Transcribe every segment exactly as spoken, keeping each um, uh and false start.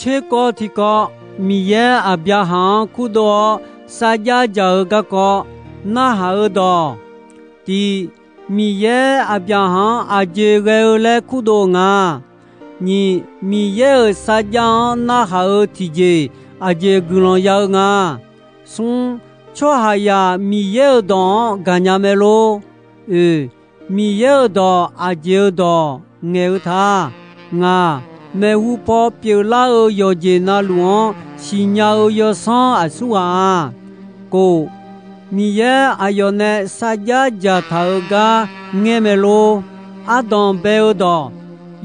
Terkawv tiqkawv, Miqyaer Aqbyaqhaq-anr kurdov-awr sarjax dzaq-eu garkawv narhaq-eu dawq. Tiq, Miqyaer Aqbyaqhaq-anr aqjeq ghae-eu laer kurdov-eu nga. Nyiq, Miqyaer-euq sarjax-anr narhaq-eu tiqjeq aqjeq guiqlanq ya-eu nga. Smr, tsawrhaqzaq Miqyaer-euq dawq-anr gaqnya mae lor. Oeq, Miqyaer-euq dawq aqjeq-eu dawq ngaeq-eu ta. Ngaq, maeqhu paw pyeuflar-eu yawqjeq navluf-anr siqnya-eu yawsanr aqsurghaq-a. Kof, Miqyaer aqyawf nae sarjax dzaqtaq-eu gar ngaer mae lor. Ardanq bae-eu dawq.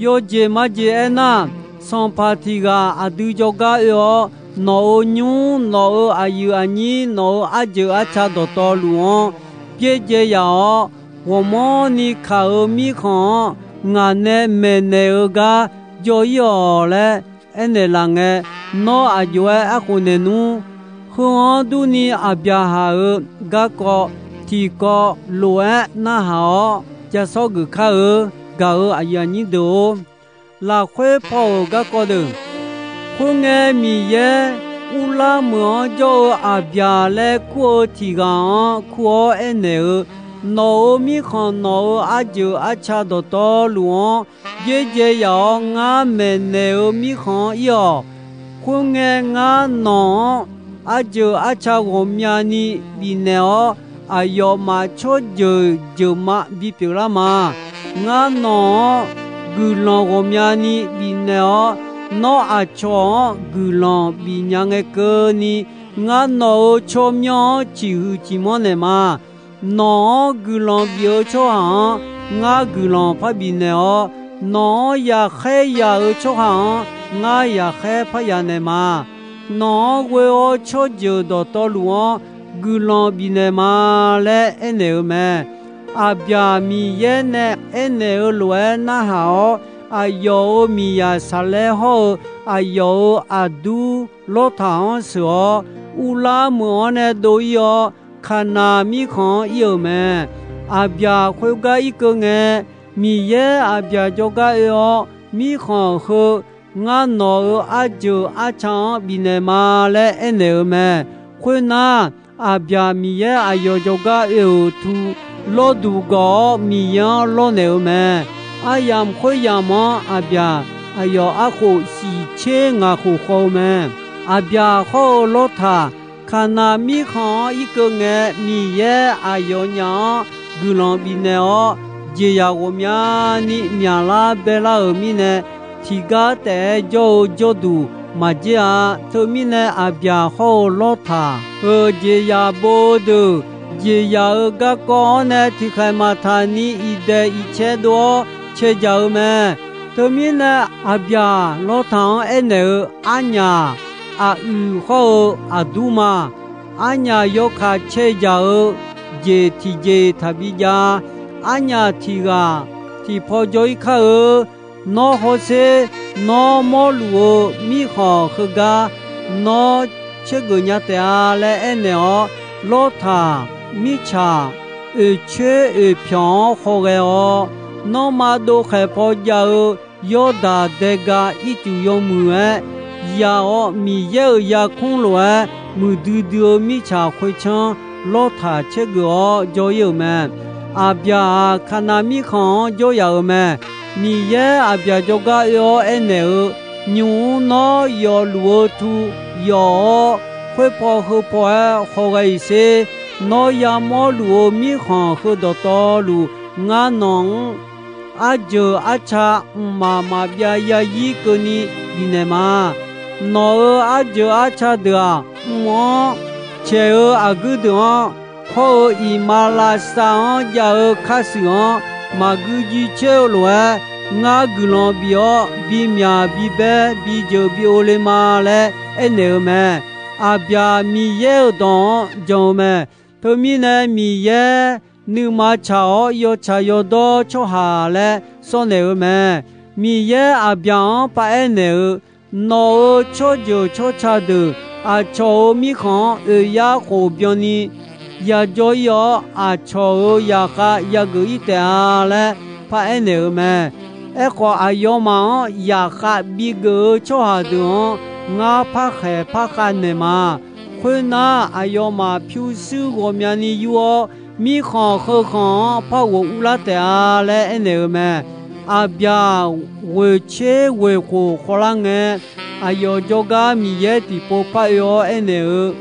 Yawjeq majeq aernar, sanqpaq tiq ghaq aqdui jawrgar oe-awr, nawq-euq nymr, nawq-euq aqyuif aqnyir, nawq-euq arjeuq arca dawqtawvluf-anr byaerdzae yaf-awr, ghawqmanrni kaq-euq mirkhanq-anr ngaq nae maeqnaeq-eu gar jawr-ir-awq laer aernaeq laf ngae, nawr aq jov-aer aerkhof naeq nmr. Heu-anr durni Aqbyaqhaq-euq garkawv tiqkawv lof-aer narhaq-awr, ja sawr geuf kar-eu gaq-euq aqyuif aqnyir deuq-or, lafkhoer paw-euq garkawv deuq. Khoerngae, Miqyaer Urlar meuq-anr jawr-eu Aqbyaq laer kur-eu tiq ghaq-anr kur-awr aernaeq-eu, Nawq-euq mirkhanq, nawq-euq arjeuq arca dawqtawvluf-anr byaerdzae yaf-awr, ngar maeqnaeq-euq mirkhanq-anr ir-awq. Khoerngae, ngar nawq-anr arjeuq arca ghawqmyani bifnaeq-awr, aqyawfmaf tsawrjeuq jeuqma bipyeuf lar ma. Ngar nawq-anr guiqlanq ghawqmyani bifnaeq-awr, nawr aqcawq-anr guiqlanq bifnya ngae keuvni, ngar nawq-euq tsawrmyanr-anr ciqhuiq ciqmanr naeq ma. Nawq-anr guiqlanq bif-eu tsawrhaq-anr ngar guiqlanq par bifnaeq-awr, nawq-anr yaqkhaer yaq-eu tsawrhaq-anr ngar yaqkhaer parya naeq ma. Nawq-anr ghoe-awr tsawrjeuq dawqtawvluf-anr guiqlanq bifnaeq ma laer aernaeq-eu mae. Aqbyaq Miqyaer nae aernaeq-eu lof-aer narhaq-awr, aqyawf-euq miqyaq Saqlaer hawr-eu aqyawf-euq aqdur Lawrtaq-anr sheuq-awr, Urlar meuq-anr nae dov-ir-awr, Kaqnaq mirkhanq-anr ir-euq mae. Aqbyaq khoergar irkeuv ngae, Miqyaer Aqbyaq jawrgar oe-awr, mirkhanq heu ngar nawq-euq arjeuq arca-anr bifnaeq ma laer aernaeq-eu mae. Khoernar, Aqbyaq Miqyaer aqyawf jawrgar oe-euq tu lawrduq gawq-awr, Miqyaer-anr lawrnaeq-eu mae. Aryamq khoeryamq-anr Aqbyaq aqyawf arkhof shiq tser ngaq khof khawv-eu mae. Aqbyaq hawr-eu Lawrtaq, Kaqnaq mirkhanq-anr irkeuv ngae, Miqyaer aqyawfnyaf-anr guiqlanq bifnaeq-awr, jeqzaq ghawqmyani myaqlar baelar-euq mirnae, tiqgar taef-aer jawr-eu jawrduq maqjer-a. Teumirnae, Aqbyaq hawr-eu Lawrtaq-euq jeqzaq bo-eu deuq, jeqzaq-euq garkawv-anr nae tiqkhaeq maqtaq ni iqdaeq iqcae dov-awr cae jaq-eu mae. Teumirnae, Aqbyaq Lawrtaq-anr aernaeq-eu, Arnyaf, aqyuif hawr-eu aqdur ma. Arnyaf yawkaq cae jaq-eu jeq tiqjeq taqbi jav. Arnyaf tiq ghaq tiqpaw jawr-ir kar-eu. Nawr hawsher, nawr mawrluf-eu mirkhanq heugar nawr caergeuf nya taef-a laer aernaeq-awr, Lawrtaq mirtsaq oeqcoer oeqpyawq-anr khawghae-awr, nanrma dovkhaeq paw jav-eu Yawrdaq daega ircuf yawmuiq-aer ya-awr, Miqyaer-euq yarkmr lof-aer muiqdui dui-eu mirtsaq khoertsanr Lawrtaq caergeuf-awr jawr-ir-euq mae. Aqbyaq-aq, Kaqnaq mirkhanq-anr jawr yaf-euq mae. Miqyaer Aqbyaq jawrgar oe-awr aernaeq-eu, Nymq-mr nawr yawfluf-eu tu yawf-awr, khoerpaw heupaw-aer khawghae-iq sher. Nawr yamawr luf-eu mirkhanq heu dawqtawvluf, ngar nawq-anr arjeuq arca mqmaq maqbyav yarzir keuvni bifnaeq ma. Nawq-euq arjeuq arca deuq-aq, mq-anr caeq-eu aqguir deuq-anr, hawr-eu iqmalavshav-anr jav-eu karshuif-anr maqgui jiv coer-eu lof-aer, ngar guiqlanq bif-awr bimyaq bibaer bijeuq bi-o le ma laer aernaeq-eu mae. Aqbyaq Miqyaer-euq dawq-anr jan-eu mae. Teumirnae Miqyaer nuima tsaq-awr yawtsaq yawdawr tsawrhaq laer sawrnaeq-eu mae. Miqyaer Aqbyaq-anr paraer naeq-eu, Nawq-euq tsawrjeuq tsawrca deuq aqcawq-euq mirkhanq-anr oeq yar khof byanni yajawr-ir-awr, aqcawq-euq zaqkhav yageuf-ir taef-a laer paraer naeq-eu mae. Aerkhawf, aqyawfmaf-anr zaqkhav bigeuf-eu tsawrhaq deuq-anr ngar parkhaeq parkhav naeq ma. Khoernar, aqyawfmaf pyurshuir ghawqmyani yur-awr, mirkhanq heukhanq-anr par ghof urlar taef-a laer aernaeq-eu mae. Aqbyaq ghoeq tser ghoeq khof khawvlar ngae, aqyawf jawrgar Miqyaer tiqpov par oe-awr aernaeq-eu,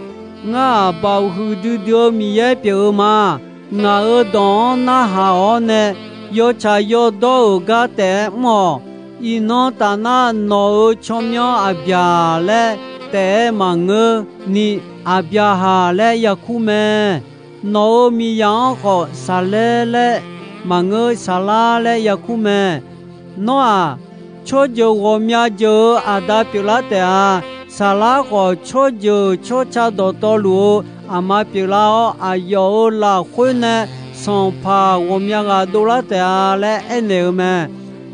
Ngar-aq, baoq huiqdui dui-eu Miqyaer pyeuf-eu ma. Ngaq-euq dawq-anr narhaq-awr nae, yawtsaq yawdawr-euq gar taef-aer mr-awq. Iqnan tafnar nawq-euq tsawrmyanr Aqbyaq laer taef-aer maqngeur ni, Aqbyaqhaq laer yarkur mae. Nawq-euq miqyaq-anr khawf Saqlaer laer maqngeur, Saqlar laer yarkur mae. Nawr-aq, tsawrjeuq ghawqmya jeuq-euq aqda pyeuflar taef-a. Saqlar khawf, tsawrjeuq tsawrca dawqtawvluf-eu aqma pyeuflar-awr, aqyawf-euq lafkhoer nae sanqpaq ghawqmya ghaq dovlar taef-a laer aernaeq-eu mae.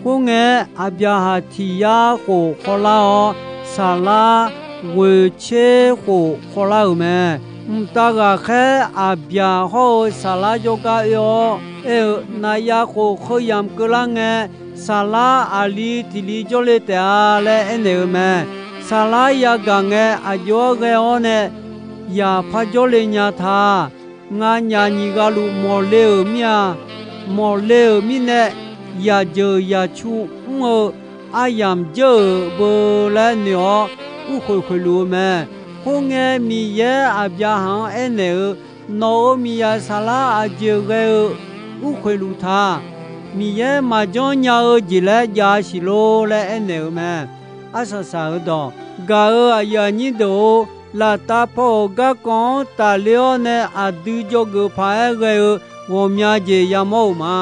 Khoerngae, Aqbyaqhaq tiq yar khof khawvlar-awr, Saqlar ghoeq tser khof khawvlar-euq mae. Mqtav ghaqkhaer Aqbyaq hawr-eu Saqlar jawrgar oe-awr aer-eu, Naqyav khof heu yamq keuvlar ngae, Saqlar aqli tiq li jawrle taef-a laer aernaeq-eu mae. Saqlar yagaq ngae, aqjox-anr ghae-awr nae yaqpar jawrle nya ta. Nganyaf nyiq ghaq luf mawqle-euq mir-a. Mawqle-euq mirnae, yaqjeuq yaqcu mr-eu aryamq dzeur-euq beu laer noeq-awr, urkhoeq khoeqluf-eu mae. Khoerngae, Miqyaer Aqbyaqhaq-anr aernaeq-eu, Nawq-euq miqyaq Saqlar aqjeq ghae-eu urkhoeq luf ta. Miqyaer maqjanr nya-eu jeq laer jav siq lor laer aernaeq-eu mae. Arsaq saq-euq dawq, gaq-euq aqyuif aqnyir deuq-or, laftav paw-euq garkawv-anr tafler-awr nae aqdui dzawgeuf paq-aer ghae-eu ghawqmya jeq yamawr-euq ma.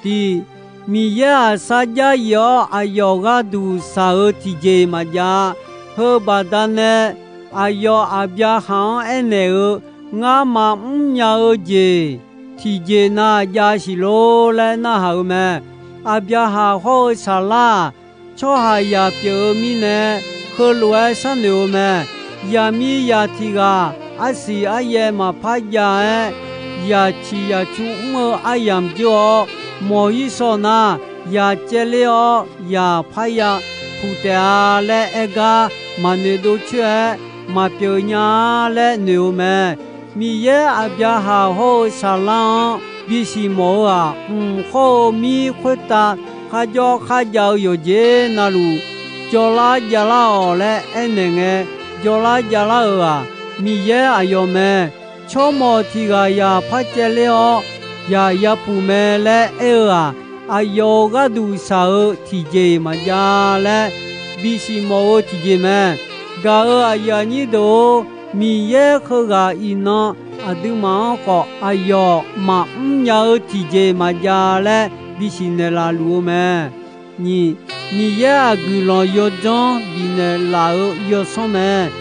Tiq, Miqyaer-aq, sarjax yif-awr aqyawf gharduq shaq-eu tiqjeq maqjav-a. Heu baqdanae, aqyawf Aqbyaqhaq-anr aernaeq-eu, Ngar maqmr nya-eu jeq tiqjeq nav jav siq lor laer narhaq-eu mae. Aqbyaqhaq hawr-eu Saqlar-aq, tsawrhaqzaq pyeuf-eu mirnae, heulof-aer sharnoeq-eu mae. Yaqmiqzaq tiq ghaq arsiq aryaer maqpar jav-aer, yaqciq yaqcu mr-eu aryamq dzeur-awr, mawq-ir shaw nar, yaq caevler-awr yaq parya puq taef-a laer aer gar maqnoeq dov coer-aer maqpyeuf nya-a laer noeq-eu mae. Miqyaer Aqbyaqhaq hawr-eu Saqlar-anr bisiq mawf-eu-aq, mq hawr-eu mir khoertav kharjawr kharjav-eu yawqjeq navluf, jawrlar javlar-awq laer aernaeq ngae, jawrlar javlar-euq-aq, Miqyaer aqyawf mae. Tsawrmawq tiq ghaq yaq par caevler-awr, yaq yapuq mae laer aer-eu-aq, aqyawf-euq gharduq shaq-eu tiqjeq maqjav laer bisiq mawf-eu tiqjeq mae. Gaq-euq aqyuif aqnyir deuq-or, Miqyaer heughaq iqnan aqduimaf-anr khawf aqyawf maqmr nya-eu tiqjeq maqjav laer bisiq naeqlaf luf-eu mae. Nyiq, Miqyaer-aq, guiqlanq yawdzanr bifnaeq laf-eu yawsanr mae.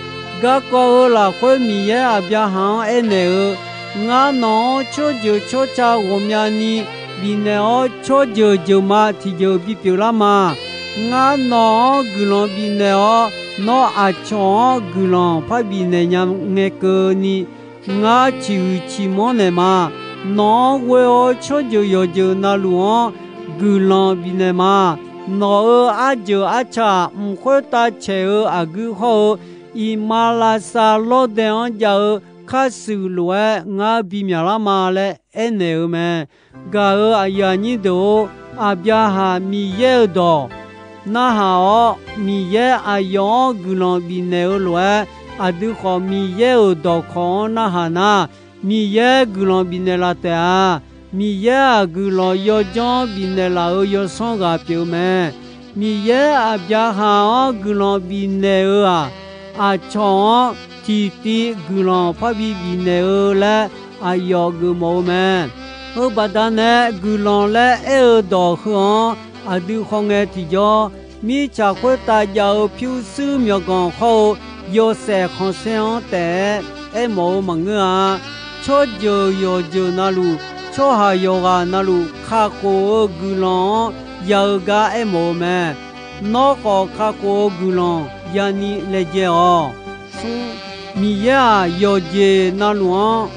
Garkawv-eu lafkhoer Miqyaer Aqbyaqhaq-anr aernaeq-eu, Ngar nawq-anr tsawrjeuq tsawrca ghawqmyani bifnaeq-awr, tsawrjeuq jeuqma tiqjeuq bipyeuf lar ma. Ngar nawq-anr guiqlanq bifnaeq-awr, nawr aqcawq-anr guiqlanq par bifnaeq nya ngae keuvni, ngar ciqhuiq ciqmanr naeq ma. Nawq-anr ghoe-awr tsawrjeuq yawqjeuq navluf-anr guiqlanq bifnaeq ma. Nawq-euq arjeuq arca mq khoertav caeq-eu aqguir hawr-eu, iqmalavshav lawrdae-anr jav-eu khar shuif lof-aer ngar bimyaq lar ma laer aernaeq-eu mae. Gaq-euq aqyuif aqnyir deuq-or, Aqbyaqhaq Miqyaer-euq dawq narhaq-awr, Miqyaer aqyawf-anr guiqlanq bifnaeq-eu lof-aer, aqdui khawf Miqyaer-euq dawqkawq-anr narhaq nar, Miqyaer guiqlanq bifnaeq laf taef-a. Miqyaer-aq, guiqlanq yawdzanr bifnaeq laf-euq yawsanr ghaq pyeuf-eu mae. Miqyaer Aqbyaqhaq-anr guiqlanq bifnaeq-eu-aq, aqcawq-anr tiqtiv guiqlanq parbi bifnaeq-eu laer aqyawf geufmawf-eu mae. Heu baqdanae guiqlanq laer aer-eu dawq heu-anr aqdui khawf ngae tiqjawr, mirtsaq khoertav jav-eu pyurshuir myawqganq hawr-eu yawshaef khanqsaer-anr taef-aer aermawf-eu maqngeur-a. Tsawrjeuq yawqjeuq navluf, tsawrhaq yawqghaq navluf kakhof-eu guiqlanq-anr ya-eu gar aermawf-eu mae. Nawr khawf kakhof-eu guiqlanq yani laejae-awq. Smr, Miqyaer-aq, yawqjeq navluf-anr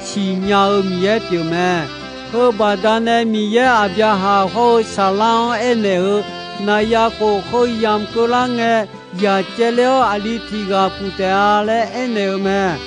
siqnya-eu Miqyaer pyeuf mae. Heu baqdanae Miqyaer Aqbyaqhaq hawr-eu Saqlar-anr aernaeq-eu, naqya khof heu yamq keuvlar ngae, yaq caevler-awr aqli tiq ghaq puq taef-a laer aernaeq-eu mae.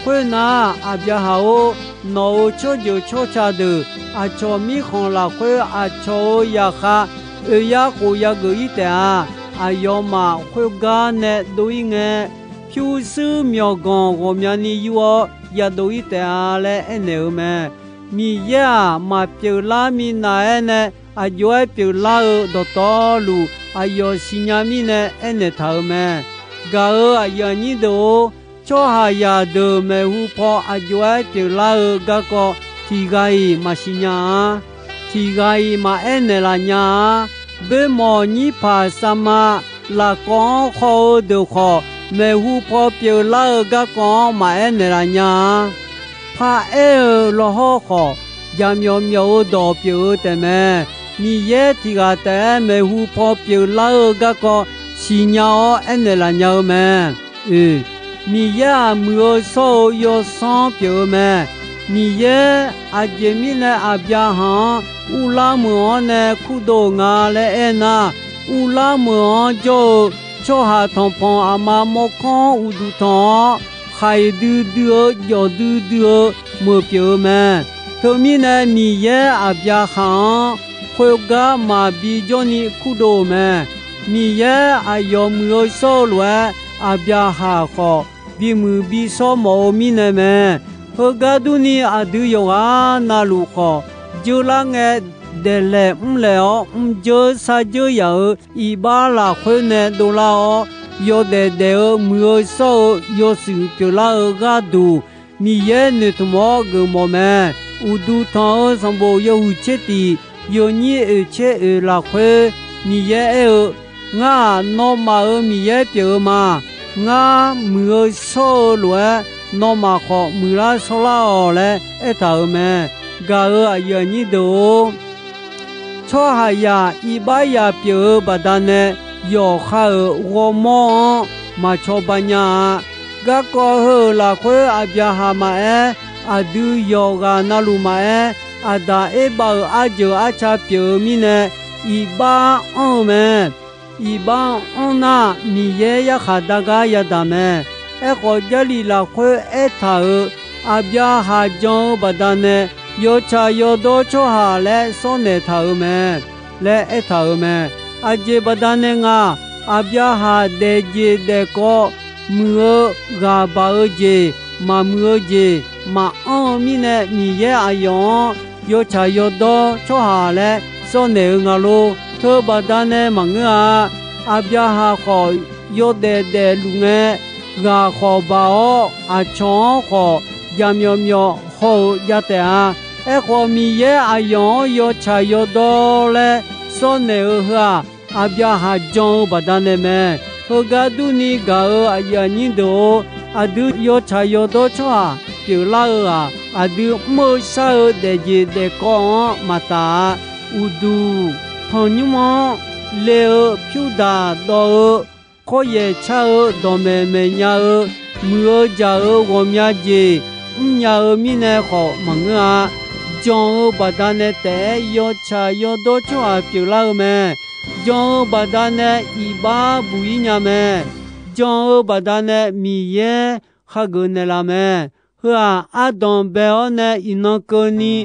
Khoernar, Aqbyaqhaq-or, nawq-euq tsawrjeuq tsawrca deuq aqcawq mirkhanq lafkhoer aqcawq-euq zaqkhav oeq yar khof yageuf-ir taef-a. Aqyawfmaf khoergar nae dov-ir ngae, pyurshuir myawqganq ghawqmyani yur-awr yadov-ir taef-a laer aernaeq-eu mae. Miqyaer-aq, maqpyeuflar minav-aer nae aqjox-aer pyeuflar-eu dawqtawvluf, aqyawf siqnya mirnae aernaeq taq-euq mae. Gaq-euq aqyuif aqnyir deuq-or, tsawrhaqzaq deuq maeqhu paw aqjox-aer pyeuflar-eu garkawv tiq ghaq-iq maqsiq nya-a. Tiq ghaq-iq maqaer naeqlaf nya-a. Boermawq nyirpaq sarma lafkawv-anr haw-eu deuq khawf, maeqhu paw pyeuflar-eu garkawv-anr maqaer naeqlaf nya-a. Paraer-eu lawhawr khawf, jaqmyawf myawf-eu dawq pyeuf-eu taefmae. Miqyaer tiq ghaq taef-aer maeqhu paw pyeuflar-eu garkawv siqnya-awr aernaeq laf nya-eu mae. Oe, Miqyaer-aq, muiq-eu shawr-eu yawsanr pyeuf-eu mae. Miqyaer aqjeq mirnae Aqbyaqhaq-anr uvlanr meuq-anr nae kurdov-euq nga laer aernar, uvlanr meuq-anr jawr-eu tsawrhaq tanqpanq aqma mawrkawr-anr uqduq tanq-awr, khaiq duidui-eu jawf duidui-eu meuq pyeuf-eu mae. Teumirnae, Miqyaer Aqbyaqhaq-anr khoergar maqbi jawrni kurdov-euq mae. Miqyaer aqyawf muiq-eu shawr-eu lof-aer, Aqbyaqhaq khawf bimuiq bi shawr mawf-eu mirnae mae. Heugar durni, aqdui yawqghaq navluf khawf, jeurlar ngae daeqlaeq mrlaeq-awr mrjeur sarjeur yaq-euq iqbax lafkhoer nae dovlar-awr, yawdaef daef-eu muiq-eu shawr-eu yawshuif pyeuflar-eu gharduq, Miqyaer noeqtmq-awr geufmawf mae. Uqduq tanq-eu sanqbof yawhuiq tser tiq yawnyir oeq tser oeq lafkhoer, Miqyaer aer-eu, Ngar-aq, nawmaf-euq Miqyaer pyeuf-eu ma. Ngar muiq-eu shawr-eu lof-aer, nawmaf khawf muiqlar shawrlar-awq laer aertaq-euq mae. Gaq-euq aqyuif aqnyir deuq-or, tsawrhaqzaq iqbax zaq pyeuf-eu baqdanae, yawqha-euq ghawrmawr-anr maq cawba nya-a. Garkawv heu-euq lafkhoer Aqbyaqhaq maqaer, aqdui yawqghaq navluf maqaer, Aqdaq Erbav-euq arjeuq arca pyeuf-eu mirnae, iqbax anr-eu mae. Iqbax anr nar, Miqyaer yarkhaq dar gar yadaq mae. Aerkhawf, Jarlif lafkhoer aertaq-euq, Aqbyaqhaq jan-eu baqdanae, yawtsaq yawdawr tsawrhaq laer sawrnaeq taq-euq mae laer aertaq-euq mae. Aqjeq baqdanae nga, Aqbyaqhaq daefjeq daefkawv, muiq-eu ghaq baq-eu jeq, maqmuiq-eu jeq maqanr-eu mirnae, Miqyaer aqyawf-anr yawtsaq yawdawr tsawrhaq laer sawrnaeq-eu nga lor. Teubaqda nae maqngeur-a. Aqbyaqhaq khawf, yawdaef daefluf ngae, ghaq khawf baq-awr, aqcawq-anr khawf jaqmyawf myawf haw-euq jav taef-a. Aerkhawf, Miqyaer aqyawf-anr yawtsaq yawdawr laer sawrnaeq-eu heu-aq, Aqbyaqhaq jan-eu baqdanae mae. Heugar durni gaq-euq aqyuif aqnyir deuq-or, aqdui yawtsaq yawdawr tsawrhaq pyeuflar-eu-aq, aqdui mr-eu shar-eu daefjeq daefkawv-anr maqtaf-a. Uqduq tanqnymr-anr le-eu pyurdaq dawv-eu, khawryaeq car-eu dawqmaeq maeq nya-eu, muiq-eu jaq-eu ghawqmya jeq mrnya-eu mirnae khawf maqngeur-a. Jan-eu baqdanae taef-aer yawtsaq yawdawr tsawrhaq pyeuflar-eu mae. Jan-eu baqdanae iqbax buq-ir nya mae. Jan-eu baqdanae Miqyaer hageuf naeqlaf mae. Heu-aq, ardanq bae-awr nae iqnan keuvni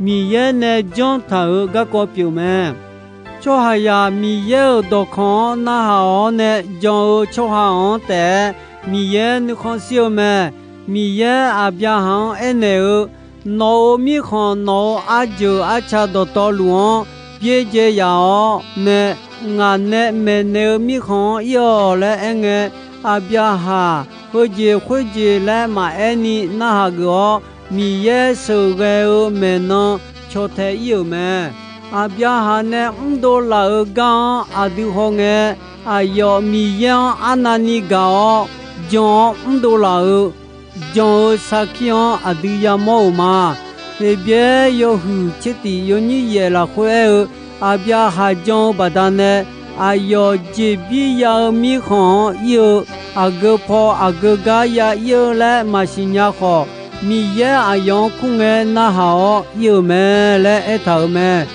Miqyaer nae janr taq-euq garkawv pyeuf mae. Tsawrhaqzaq Miqyaer-euq dawqkawq-anr narhaq-awr nae jan-eu tsawrhaq-anr taef-aer Miqyaer nuikhanr shir-eu mae. Miqyaer Aqbyaqhaq-anr aernaeq-eu, Nawq-euq mirkhanq nawq-euq arjeuq arca dawqtawvluf-anr byaerdzae yaf-awr nae, ngaq nae maeqnaeq-eu mirkhanq-anr ir-awq laer aerngae, Aqbyaqhaq heujeq khoerjeq laer maqaer ni narhaq geuf-awr, Miqyaer sheuqghae-eu maeqnan caw tae ir-euq mae. Aqbyaqhaq nae mrdov laf-euq gar-anr aqdui hawngae, aqyawf Miqyaer-anr arnavni gaq-awr, jan-awr mrdov laf-euq jan-eu sarkir-anr aqdui yamawr-euq ma. Heqbyaer yawhuiq tser tiq yawnyir yaef lafkhoer aer-eu, Aqbyaqhaq jan-eu baqdanae, aqyawf jeqbir ya-eu mirkhanq-anr ir-eu, aqgeu paw aqgeu gar ya ir-eu laer maqsiq nya khawf, Miqyaer aqyawf-anr kur ngae narhaq-awr ir-euq mae laer aertaq-euq mae.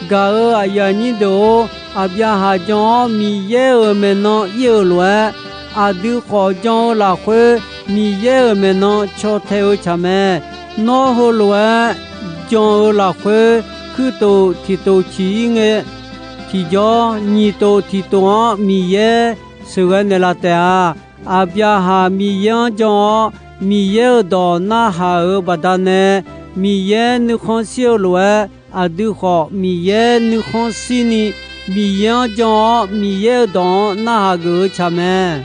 Gaq-euq aqyuif aqnyir deuq-or, Aqbyaqhaq jan-awr Miqyaer-euq maeqnan ir-euq lof-aer, aqdui khawf jan-eu lafkhoer Miqyaer-euq maeqnan caw tae-eu tsaq mae. Nawr heulof-aer jan-eu lafkhoer, kuirtof tiqtof ciq-ir ngae, tiqjawr nyiqtof tiqtof-anr Miqyaer sheuqghae naeqlaf taef-a. Aqbyaqhaq Miqyaer-anr jan-awr, Miqyaer-euq dawq narhaq-euq baqdanae, Miqyaer nuikhanr shir-eu lof-aer, aqdui khawf Miqyaer nuikhanr shirni, Miqyaer-anr jan-awr Miqyaer-euq dawq-anr narhaq geuf-eu tsaq mae.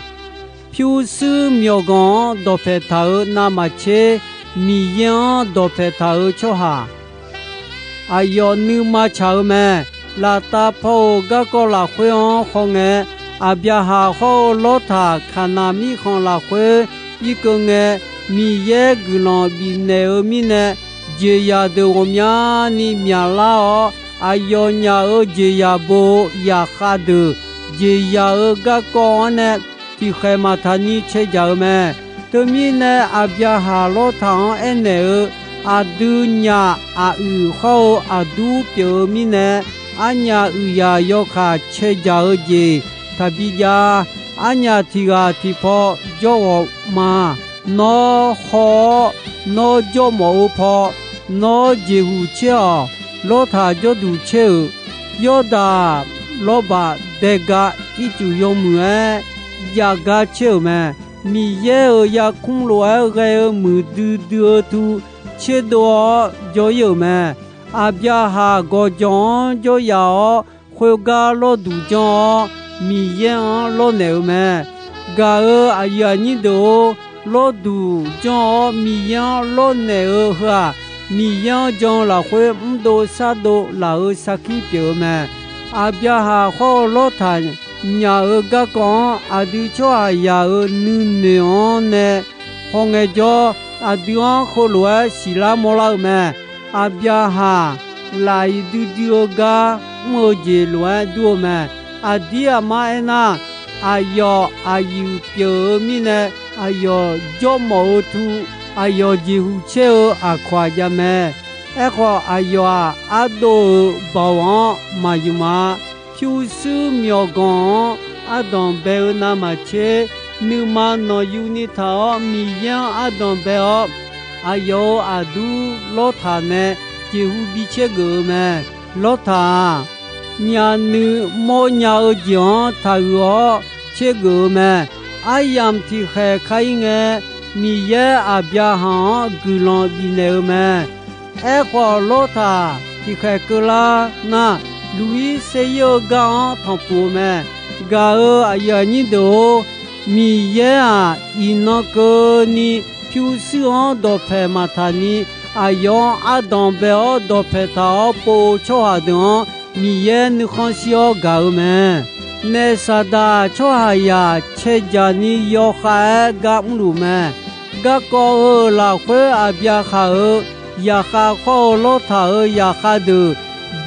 Pyurshuir myawqganq-anr dawqpaeq taq-euq navmaqtser, Miqyaer-anr dawqpaeq taq-euq tsawrhaq, aqyawf nuima tsaq-eu mae. Laftav paw-euq garkawv lafkhoer-anr hawngae, Aqbyaqhaq hawr-eu Lawrtaq Kaqnaq mirkhanq lafkhoer irkeuv ngae, Miqyaer guiqlanq bifnaeq-eu mirnae, jeqzaq deuq ghawqmyani myaqlar-awr, aqyawfnyaf-euq jeqzaq bo-eu zaqkhav deuq, jeqzaq-euq garkawv-anr nae tiqkhaeq maqtaq ni cae jaq-eu mae. Teumirnae, Aqbyaqhaq Lawrtaq-anr aernaeq-eu, aqdui nyaf aq uiq hawr-eu aqdur pyeuf-eu mirnae, arnyaf uiqzaq yawkaq cae jaq-eu jeq taqbi jav. Arnyaf tiq ghaq tiq paw jawr ghawq ma. Nawr haw-awr, nawr jawr mawf-eu paw, nawr jeqhuq caer-awq. Lawrtaq jawrduq caer-euq, Yawrdaq lawrbaq daega ircuf yawmuiq-aer jav gar caer-euq mae. Miqyaer-euq yarkmr lof-aer ghae-eu muiqdui dui-eu tu tserdov-awr jawr-ir-euq mae. Aqbyaqhaq gawqjawq-anr jawryaf-awr, khoergar lawrduq janr-awr, Miqyaer-anr lawrnaeq-eu mae. Gaq-euq aqyuif aqnyir deuq-or, lawrduq janr-awr Miqyaer-anr lawrnaeq-eu heu-aq, Miqyaer-anr jan-eu lafkhoer mrdov shardov laf-euq sarkir pyeuf-eu mae. Aqbyaqhaq hawr-eu Lawrtaq nyaf-euq garkawv-anr aqdui tsawrhaqzaq-euq nuinoeq-anr nae hawngae jawr, aqdui-anr heulof-aer siqlar mawrlar-eu mae. Aqbyaqhaq laf iq duidui-eu gar mr-eu jeq lof-aer dur-eu mae. Aqdir aqmar aernar, aqyawf aqyuif pyeuf-eu mirnae, aqyawf jawr mawf-eu tu, aqyawf jeqhuq caer-eu aqkawq-aq jav mae. Aerkhawf, aqyawf-aq, ardov-euq baoq-anr maqymq-a. Pyurshuir myawqganq-anr ardanq bae-eu navmaqtser, nuima nawqyuni taq-awr Miqyaer-anr ardanq bae-awr, aqyawf-euq aqdur Lawrtaq nae jeqhu bi caer geuf-eu mae. Lawrtaq-aq, myavnuiv mawrnya-eu jeq-anr taqhuiq-awr caer geuf-eu mae. Aryamq tiqkhaeq ka-ir ngae, Miqyaer Aqbyaqhaq-anr guiqlanq bifnaeq-eu mae. Aerkhawf, Lawrtaq tiqkhaeq keuvlar nar, luq-ir ser-ir-eu gar-anr tanqpuq-eu mae. Gaq-euq aqyuif aqnyir deuq-or, Miqyaer-aq, iqnan keuvni pyurshuir-anr dawqpaeq maqtaq ni, aqyawf-anr ardanq bae-awr dawqpaeq taq-awr pov-eu tsawrhaq deuq-anr Miqyaer nuikhanr shir-awr gaq-eu mae. Naef Saqdaq tsawrhaqzaq cae jaq ni yawkhav-aer gar mrluf mae. Garkawv heu-euq lafkhoer Aqbyaqhaq-euq zaqkhav hawr-eu Lawrtaq-euq zaqkhav deuq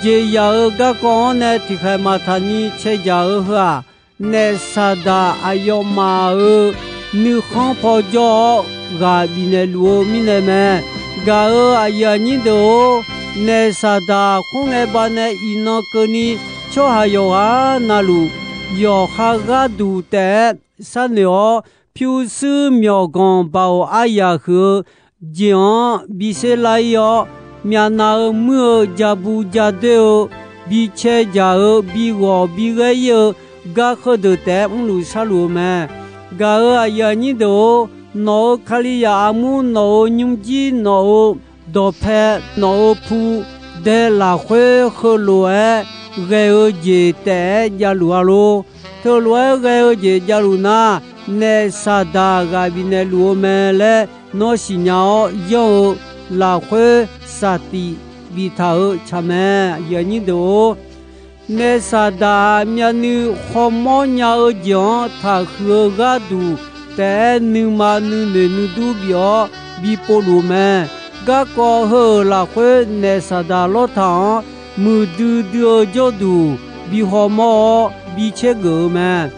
jeqzaq-euq garkawv-anr nae tiqkhaeq maqtaq ni cae jaq-eu heu-aq, Naef Saqdaq aqyawfmaf-euq nuikhanr paw jawr-awr ghaq bifnaeq luf-eu mirnae mae. Gaq-euq aqyuif aqnyir deuq-or, Naef Saqdaq khoerngae baqdanae iqnan keuvni tsawrhaq yawqghaq navluf yawqha gharduq taef-aer sharnoeq-awr, pyurshuir myawqganq baoq aryaq huiq-eu jeq-anr biser lar-ir-awr, myavnav-eu muir-eu jabu jadoer-eu, bicae jaq-eu bighawq bighaer-ir-eu gar heudeuq taef-aer mrluf sharluf-eu mae. Gaq-euq aqyuif aqnyir deuq-or, nawq-euq Kalizaq armur, nawq-euq nymrjir, nawq-euq dawqpae, nawq-euq pu dae lafkhoer heulof-aer ghae-eu jeq taef-aer javluf-a lor. Teulof-aer ghae-eu jeq javluf nar, Naef Saqdaq ghaq bifnaeq luf-eu mae laer nawr siqnya-awr yanr-eu lafkhoer saqtiq biftaq-eu tsaq mae. Aqyuif aqnyir deuq-or, Naef Saqdaq-aq, myavnuiv khawmawr nya-eu jeq-anr taqhuiq-eu gharduq taef-aer nuima nuinoeq nuidur bif-awr bipovluf-eu mae. Garkawv heu-euq lafkhoer Naef Saqdaq Lawrtaq-anr muiqdui dui-eu jawrduq bi hawmawr-awr bi caergeuf-eu mae.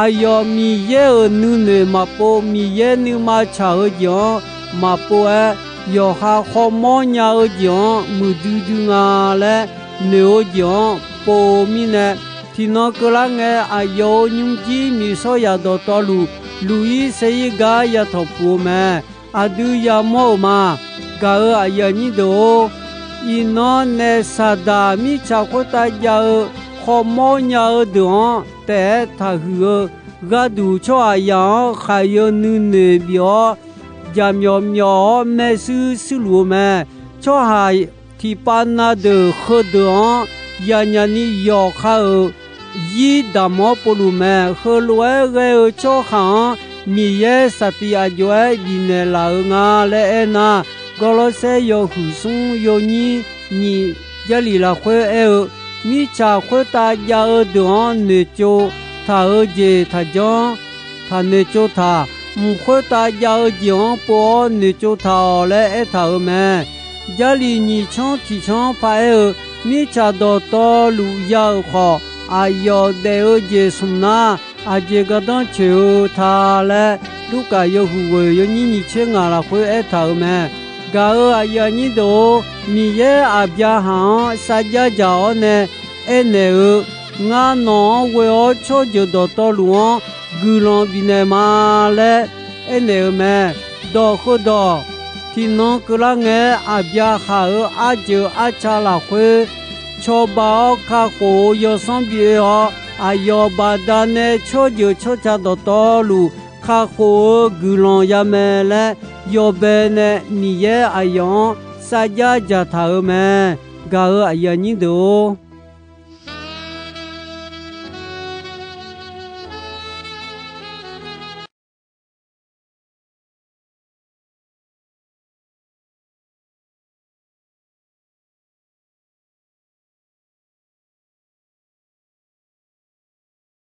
Aqyawf Miqyaer-euq nuinoeq maqpov, Miqyaer nuima tsaq-eu jeq-anr maqpov-aer, yawqha khawmawr nya-eu jeq-anr muiqdui dui nga laer noeq-eu jeq-anr pov-eu mirnae, Tiqnan keuvlar ngae, aqyawf-euq nymrjir miqshawr zaq dawqtawvluf, luq-ir saer-ir gar yatanq puq-eu mae. Aqdui yamawr-euq ma. Gaq-euq aqyuif aqnyir deuq-or, iqnan naef Saqdaq mirtsaq khoertav jav-eu khawr mawrnya-eu deuq-anr taef-aer taqhuiq-eu gharduq, tsawrhaqzaq-anr khaqyeu nuinoeq bif-awr, jaqmyawf myawf-awr maershuir shuirluf-eu mae. Tsawrhaq tiqpav na deuq heudeuq-anr yanyaf ni yawqha-euq zir damq-awr povluf mae. Heulof-aer ghae-eu tsawrhaq-anr Miqyaer saqtiq aq jov-aer bifnaeq laf-euq nga laer aernar, Gawrlawrsaer yawhuiq smr yawnyir nyiq Jarlif lafkhoer aer-eu, mirtsaq khoertav jav-eu deuq-anr noeqtsov taq-eu jeq taqjanr, taqnoeq tsov taq. Mq khoertav jav-eu jeq-anr pov-awr noeqtsov taq-awq laer aertaq-euq mae. Jarlif nyiq canr tiq canr paraer-eu, mirtsaq dawqtawvluf ya-euq khawf, aqyawf daef-eu jeq smq nar, aqjeq gardanr coeq-eu ta laer, Lurkaf yawhuiq ghoeq yawnyir nyiq tser ngaq lafkhoer aertaq-euq mae. Gaq-euq aqyuif aqnyir deuq-or, Miqyaer Aqbyaqhaq-anr sarjax dzaq-awr nae aernaeq-eu, Ngar nawq-anr ghoe-awr tsawrjeuq dawqtawvluf-anr guiqlanq bifnaeq ma laer aernaeq-euq mae. Dawq heudawq, tiqnan keuvlar ngae, Aqbyaqhaq-euq arjeuq arca lafkhoer cawba-awr kakhof-eu yawsanr bi oe-awr, aqyawf baqdanae tsawrjeuq tsawrca dawqtawvluf kakhof-eu guiqlanq ya mae laer yawbae nae Miqyaer aqyawf-anr sarjax dzaqtaq-euq mae. Gaq-euq aqyuif aqnyir deuq-or,